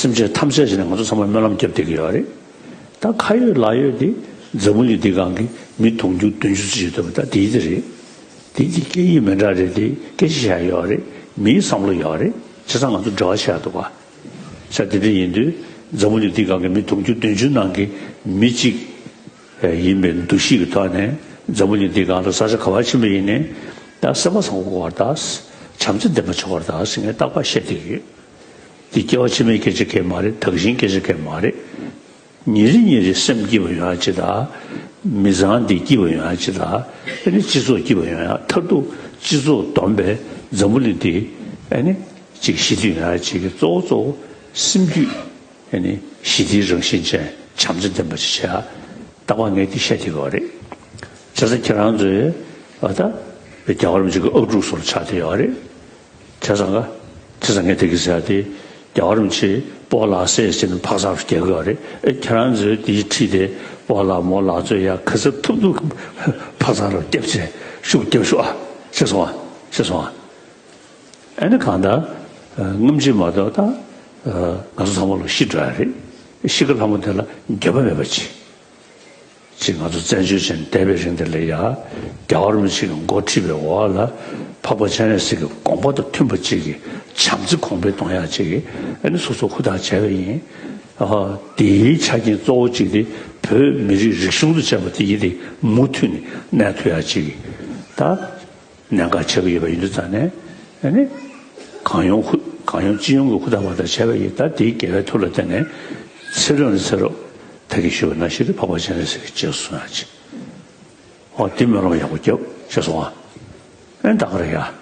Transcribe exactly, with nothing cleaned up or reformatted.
སེམས་ཅན་ཐམས་ཅད་ཀྱིས་ནི་ང་ཚོ་ཚང་མ་སྨོན་ལམ་བརྒྱབ་བསྡད་ཀྱི་ཡོད་རེད། ད་ཁ་ཡོད་ལག་ཡོད་དེ་འཛམ་བུ་གླིང་འདི་སྒང་གི་མི་དུང་ཕྱུར་བདུན་ཅུ་ཙམ་ཡོད་འདུག་པ། ད་དེའི་དེ་རེད། དེ་དེ་སྐད་ཡིག་མི་འདྲ་རེད་དེ། སྐད་ཆ་བཤད་ཡག་ཡོད་རེད། མིའི་བསམ་བློ་ཡོད་རེད། བྱས་ཙང་ང་ཚོ་འབྲེལ་བ་བྱེད་ཡག་འདུག་ག། ས་དེ་འདྲ་ཡིན་དུས་འཛམ་བུ་གླིང་འདི་སྒང་གི་མི་དུང་ཕྱུར་བདུན་ཅུ་ནང་གི་མི་གཅིག་ཡིན་པའི་འདུ་ཤེས་ཀྱི་ཐོག་ནས་འཛམ་བུ་གླིང་འདི་སྒང་ལ་ས་ཆ་ག་པར་ཕྱིན་པ་ཡིན་ནའི་ད་སེམས་པ་བཟང་པོ་དགོས་པ་དང་། བྱམས་བརྩེ་ལྡན་པ་བྱེད་དགོས་པ་དང་ཟེར་ངས་རྟག་པར་བཤད་བསྡད་ཀྱི་ཡོད། འདི་སྐྱེ་བ་ཕྱི་མའི་སྐད་ཆ་གང་ཡང་མ་རེད། ད་གིན་སྐད་ཆ་གང་ཡང་མ་རེད། ཉིན་རེ་ཉིན་རེ་སེམས་སྐྱིད་པ་ཡོང་ཡག་ཅིག་དང་། མི་ཚང་འདི་སྐྱིད་པ་ཡོང་ཡག་ཅིག་དང་། ཨ་ནི་སྤྱི་ཚོགས་སྐྱིད་པ་ཡོང་ཡག། མཐར་ཐུག་སྤྱི་ཚོགས་བསྡོམས་པས་འཛམ་བུ་གླིང་འདི་ཨ་ནི་ཅིག་ཞི་བདེ་ཡོང་ཡག་ཅིག་གི་གཙོ་བོ་གཙོ་བོ་སེམས་རྒྱུད་ཨ་ནི་ཞི་བདེའི་རང་བཞིན་ཅན་བྱམས་བརྩེ་ལྡན་པ་ཅིག་བྱེད་ཡག། རྟག་པར་ངས་འདི་བཤད་བསྡད་ཀྱི་ཡོད་རེད། བྱས་ཙང་ཁྱེད་རང་ཚོས་ཨ་ད་རྒྱལ་བ་རིན་པོ་ཆེ་གི་ཨབ་ཕྲུག་ཚོ་ལ་ཆགས་བསྡད་ཡོད་རེད། བྱས་ཙང་ག། བྱས་ཙང་ངས་དེ་གི་ཟེར་ཡག་དེ། རྒྱལ་བ་རིན་པོ་ཆེ་སྤོ་ལགས་སེ་ཟེར་ནས་འཕག་འཚག་རུ་རྒྱག་གི་ཡོད་རེད། ཨེ་ཁྱེད་རང་ཚོས་དེའི་འཁྲིས་དེ་སྤོ་ལགས་མོ་ལགས་ཚོས་ཡ་ག་ཚོད་ཐུབ་ཐུབ་འཕག་འཚག་རུ་རྒྱབ་བྱས་ཤུགས་རྒྱབ་ཤོག་ཨ། ཤེས་སོང་ཨ། ཤེས་སོང་ཨ། ཨ་ནི་གང་ལྟར་སྔ་ཕྱི་མ་གཏོགས་ད་ང་ཚོ་ཚང་མ་ལོ་ཤི་འགྲོ་ཡ་རེད། ཤི་ཁ་ལྷ་མོ་དེ་ལ་འགྱོད་པ་མེད་པ་བྱེད། ཅིག་ང་ཚོ་བཙན་བྱོལ་ཅན་འདས་པའི་རིང་དེ་ལ་ཡ། རྒྱལ་བ་རིན་པོ་ཆེ་གི་འགོ་ཁྲིད་པའི་འོག་ལ་འཕགས་པ་སྤྱན་རས་གཟིགས་ཀྱི་དགོངས་པ་དང་མཐུན་པ་ཅིག་གི་བྱམས་བརྩེ་གོང་འཕེལ་གཏོང་ཡག་ཅིག་གི་ཨ་ནི་སོ་སོ་ཧུར་ཐག་བྱས་པ་ཡིན། ཨ། དེའི་ཆ་རྐྱེན་གཙོ་བོ་གཅིག་དེ་བོད་མི་རིགས་རིག་གཞུང་དང་བཅས་པ་དེ་ཡིན་ཏེ་མུ་མཐུད་ནས་གནས་ཐུབ་ཡག་ཅིག་གི་ད་གནད་འགག་ཆགས་ཀྱི་ཡོད་པ་ཡིན་དུས་ཙང་ནས་ཨ་ནི་གང་ཡོང་ཧུ་གང་ཡོང་ཅི་ཡོང་གི་ཧུར་ཐག་བར་ཐག་བྱས་པ་ཡིན། ད་དེའི་དགེ་བའི་མཐུ་ལ་བརྟེན་ནས་ཚེ་རབས་ནས་ཚེ་རབས། ད་གིན་ཞུས་པ་ནང་བཞིན་དུ་འཕགས་པ་སྤྱན་རས་གཟིགས་ཀྱི་རྗེས་སུ་བཟུང་ཡག་ཅིག། འོ་དེ་སྨོན་ལམ་ཡག་པོ་རྒྱབ་ཤེས་སོང་ཨ། ཨེ་ད་ག་རེད་ཡ།